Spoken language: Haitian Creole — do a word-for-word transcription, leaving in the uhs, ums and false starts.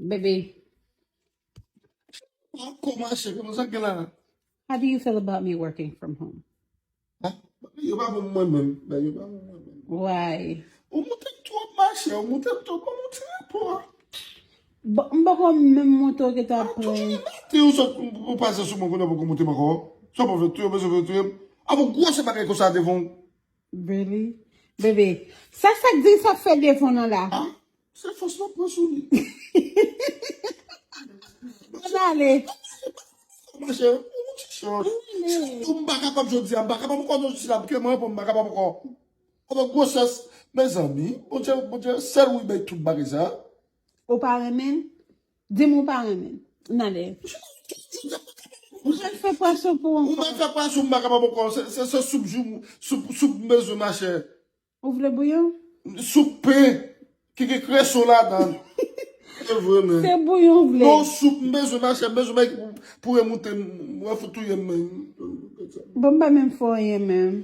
Baby, Ankò mache, kòman sa gen la? How do you feel about me working from home? Ha? Yo pa bon mwen menm, men yo pa bon mwen menm. Why? Ou moute m twòp mache, ou moute m twòp, ban m yon ti repo. Bon, m poko menm monte w gentan Toujou plen. Gen maten ou sot ou pase sou mwen kounye a poko moute m ankò. Sa w pa vle touye m, bezwen vle touye m. Avè gwosè bagay konsa devan w. Really? Bebe, sa sa k di sa fè devan nan la? Ah, se fòs m ap pran sou li. Ann ale. Mache, ou ti chans. Ou m pa kapab jodi a, m pa kapab ankò non jodi la, ke mwen pou m pa kapab ankò. Avè gwosès, mezanmi, Bondye, Bondye, sèl ou bay tout bagay sa. Ou pa renmen l? Di m ou pa renmen l. Ann ale. Ou pral fè pwason pou Ou ankò. pa fè pwason, m pa kapab ankò. Se, se, se soup jou, soup, soup m bezwen, machè. Ou vle bouyon? Soup pen, ki gen kreson ladan. Se vre, men. Se bouyon ou vle. Non, soup m bezwen, machè, m bezwen bay pou, pou remoute m, mwen fout touye m, men. Bon, m pa menm fè anyen menm.